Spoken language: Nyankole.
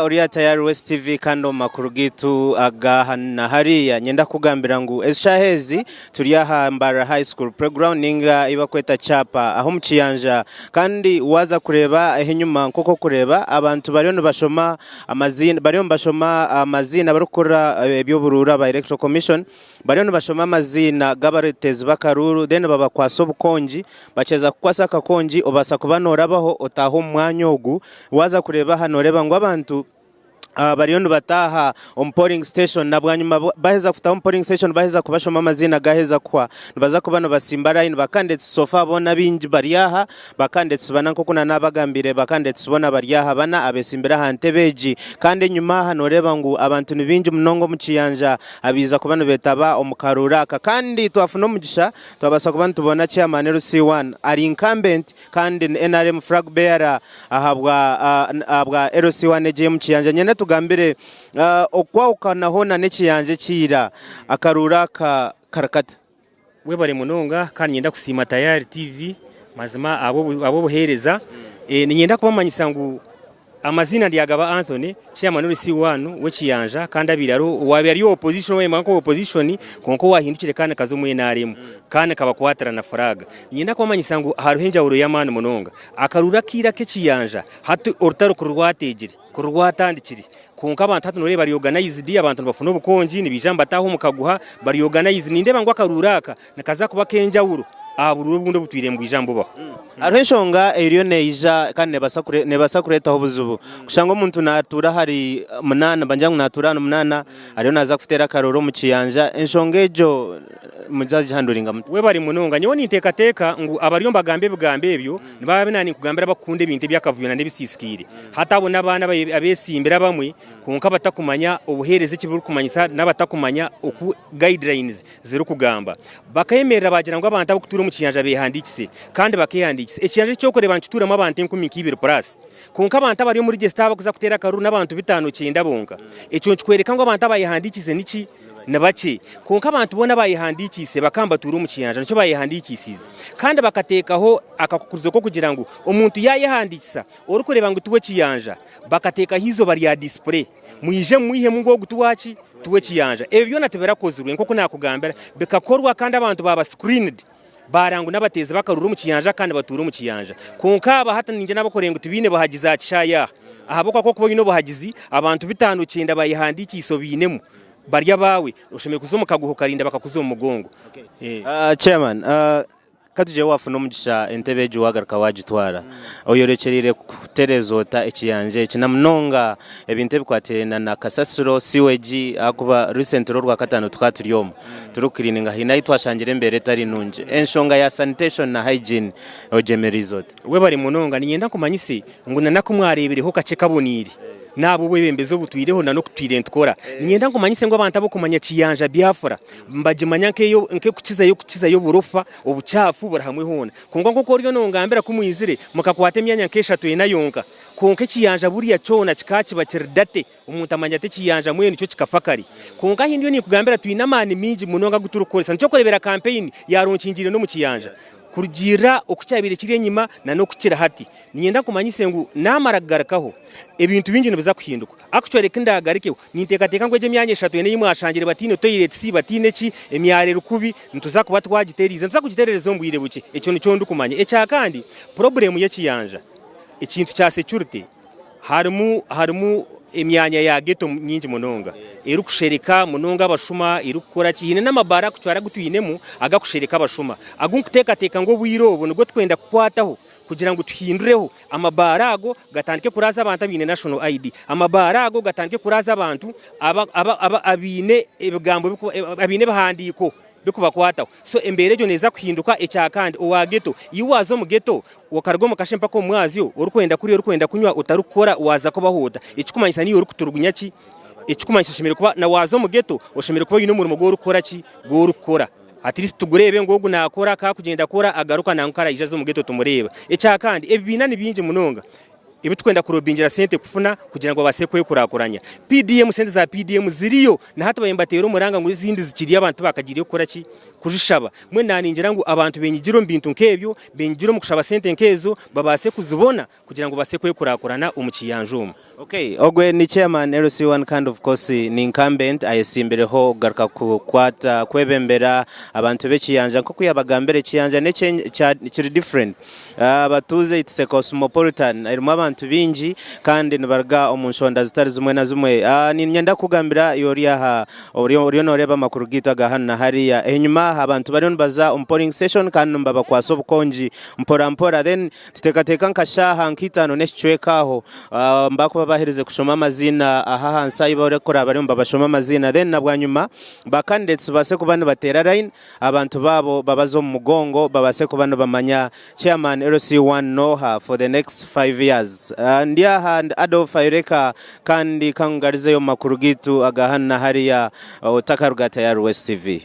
Ori aha Tayari West TV kandi omu makuru gaitu aga hanu na hariya nyenda kukugambira ngu eshaaha ezi turi aha Mbarara High School Playground ninga ei barikweta Kyapa aha omu Kiyanja kandi waaza kureeba aho enyima nk'oku orikureeba abantu bariyo nibashoma amaziina bariyo nibashoma amaziina barikukora eby'oburuuru aba Electoral Commission Bariyo nibashoma amaziina g'abateezi b'akaruuru then babakwasa obukongi, bakyeza kukukwasa akakongi obaasa kuba norabaho otaaha omu mwanya ogu, waaza kureeba aha noreeba ngu abantu bariyo nibataaha omu polling station na bwanyima baheza kutaaha omu polling station baheza kubashoma amaziina gaheza kuhwa nibaza kuba nibatsimba layini ba candidates so far boona abaingi bari aha, ba candidates bana nk'oku nanabagambiire ba candidates boona bari aha bana abetsimbire aha ntebe egi kandi enyima aha noreeba ngu abantu nibaingi munonga omu kiyanja abaija kuba nibetaba omu karuuru aka kandi twafuna omugisha twabaasa kuba nitubona chairman LC1 ari incumbent kandi ni NRM flag bearer ahabwa ahabwa LC1 egi ey'omu kiyanja. Nyenda tugambire okwahukanaho na n'ekiyanja eky'eira akaruuru aka kari kata? Webare munonga kandi niinyenda kusiima Tayari TV mazima ahabw'obuheereza. Niinyenda kubamanyisa ngu amaziina ndyagaba Anthony, Chairman LC1 w'Ekiyanja kandi abaire ari owaabaire ari owa opposition owayemba nka owa opposition kwonka owaahindukire kandi akaza omu NRM kandi nkabakwatira na flag. Niinyenda kubamanyisa ngu hariho enjawulo y'amaani munonga. Akaruuru akaira ak'Ekiyanja hati orutaro ku rwateegire, ku rwatandikire, Kwonka abantu hati noreeba bari organized, abantu nibafuna obukongi, nibaija nibataaha omu kaguha, bari organized. Nindeeba ngu akaruuru aka nikaza kuba ak'enjawulo aha buruuru obundi obutwire nibwija nibubaho. Hariho enshonga eriyo neija kandi nebaasa kureetaho obuzibu. Kushanga omuntu naatuura ahari munaana, bangire ngu naatuura ahari munaana, ariyo naaza kuteera akaruuru omu kiyanja, enshonga egyo muzagihanduringa muta? Webare munonga. Nyowe ninteekateeka ngu abariyo nibagamba ebigambo ebyo nibaba naaninkugambira abakukunda ebintu eby'akavuyo n'ebisiisikaire. Hati abo n'abaana abetsimbire abamwe kwonka abatakumanya obuheereza eki burikumanyisa n'abatakumanya oku guidelines zirikugamba. Bakeemerera baagira ngu abantu abarikutuura omu kiyanja beehandiikise kandi bakeehandiikisa. Ekiyanja eki orikureeba nikituuramu abantu enkumi nk'eibiri plus. Kwonka abantu abari omu register abarikuza kuteera akaruru n'abantu bitaano kyenda bonka. Ekyo nikikworeka ngu abantu abayehandiikiise niki? Ni bakye. Kwonka abantu boona abayehandiikiise bakaba nibatuura omu kiyanja nikyo bayehandiikiisiize. Kandi bakateekaho akakukurizo k'okugira ngu omuntu yaayehandiikisa Orikureeba ngu tiw'ekiyanja, bakateekaho eizooba rya disipure, mwije mumwihemu ngu ogu tiwaki? Tiw'ekiyanja. Ebyo byona tibirakozirwe nk'oku naakugambira, bikakorwa kandi abantu baaba screened, baareba ngu n'abateezi b'akaruuru omu kiyanja kandi nibatuura omu kiyanja. Kwonka aba hati niingira n'abakureeba ngu tibaine buhagizi aha kishaayi aha. Ahabw'okuba ku orikuba oine obuhagizi, abantu bitaano kyenda bayehandiikiise obainemu, bari abaawe, oshemereire kuza omu kaguha okarinda bakakuza omu mugongo. Chairman, Ka tugire waafuna omugisha entebe egi waagaruka waagitwara, oyorekyereire kutereeza ota ekiyanja eki na munonga ebintu ebikwatiraine na kasasiro, sewage ahakuba recently orwakataano tukaba turi omu turikukiriininga haine ahu twashangire embeera etari nungi. Enshonga ya sanitation na hygiene ogyemereize ota? Webare munonga. Niinyenda nkumanyise ngu na naku mwareebireho kakye kaboneire n'ahabw'obwebembezi obutwireho na n'oku tutwire nitukora. Niinyenda nkumanyise ngu abantu ab'okumanya Kiyanja Biafra Nibagimanya nk'eyo nk'ekukizayo kukizayo oburofa, obucaafu buri hamwe hoona. Kwonka nk'oku oriyo nongambira ku mwizire mukakwata emyanya nk'eshatu ena yonka, kwonka ekiyanja buriya kyona kikaba kiba kiri date, omuntu amanya ati ekiyanja mbwenu kyo kikafa kare. Kwonka ahi ndiyo ninkugambira twine amaani maingi munonga agu turikukoresa. Nikyo orikureebera kampeyini yaaronkingiire n'omu kiyanja. Kurugiirira oku kyabaire kiri enyima na n'oku kiri hati. Niinyenda nkumanyise ngu naamara kugarukaho, ebintu bingi nibiza kuhinduka. Actually ku ndaagarikeho, ninteekateeka ngu egyo emyanya eshatu ena ei mwashangire bataine toilets, bataine ki, emyaro eri kubi, nituza kuba twagitereize. Nituza kugitereereza omu bwire bukye. Ekyo nikyo ndikumanya. Ekya kandi, purobulemu y'ekiyanja, ekintu kya security, harimu harimu emyanya ya ghetto nyingi munonga erikushereka munonga abashuma, erikukora ki, haine n'amabaara actually agu twinemu agakushereka abashuma, agu nkuteekateeka ngu obwire obu nibwo tukwenda kukwataho kugira ngu tuhindureho amabaara ago gatandike kuraaza abantu abaine National ID, amabaara ago gatandike kuraaza abantu abaine ebigambo abaine ebihandiiko bikubakwataho. So embeera egyo neeza kuhinduka. Ekya kandi owa ghetto, iwe waaza omu ghetto okaruga omu kashe mpaka omu mwazyo orikwenda kurya orikwenda kunywa otarikukora waaza kubaho ota? Ekikumanyisa niiwe orikuturugunya ki? Ekikumanyisa oshemereire kuba na waaza omu ghetto oshemereire kuba oine omurimo ogu orikukora ki? Ogu orikukora. At least tugureebe ngu ogu naakora, ka kugyenda kukora agaruka nangwa ku araije aze omu ghetto tumureeba. Ekya kandi ebibiina ni bingi munonga. ebi turikwenda kurobingira sente kufuna kugira ngu babaase kwekurakuranya. PDM sente za PDM ziriyo na hati bariyo nibateera omuranga ngu ezindi zikiriyo abantu tibakagiireyo kukora ki? Kuzishaba. Mbwenu naningira ngu abantu benyigire omu bintu nk'ebyo, benyigire omu kushaba sente nk'ezo babaase kuzibona kugira ngu babaase kwekurakurana omu kiyanja omu. Okay, ogwe ni chairman LC1 kandi of course ni incumbent ayesimbireho kugaruka kukwata kwebembera abantu b'ekiyanja nk'oku yabagambire ekiyanja n'ekye kiri different. Abatuuze it's a cosmopolitan erimu abantu baingi kandi nibaruga omu nshonda zitari zimwe na zimwe. Niinyenda kukugambira iwe ori aha oriyo nooreeba amakuru gaitu aga hanu na hariya. Enyima aha abantu bariyo nibaza omu polling station kandi nibabakwatsa obukongi mpora mpora then tuteekateeka nka shaaha nka itaano n'ekicweka aho bakuba baherize kushoma amaziina aha ahansi ahu barikuba bariyo nibabashoma amaziina then na bwanyima ba candidates babaase kuba nibateera line Abantu baabo babaze omu mugongo babaase kuba nibamanya Chairman LC1 nooha for the next 5 years. Ndi aha ndi Adolf Ayoreka kandi kangugarizeyo omu makuru gaitu aga hanu na hariya otakaruga tayari West TV.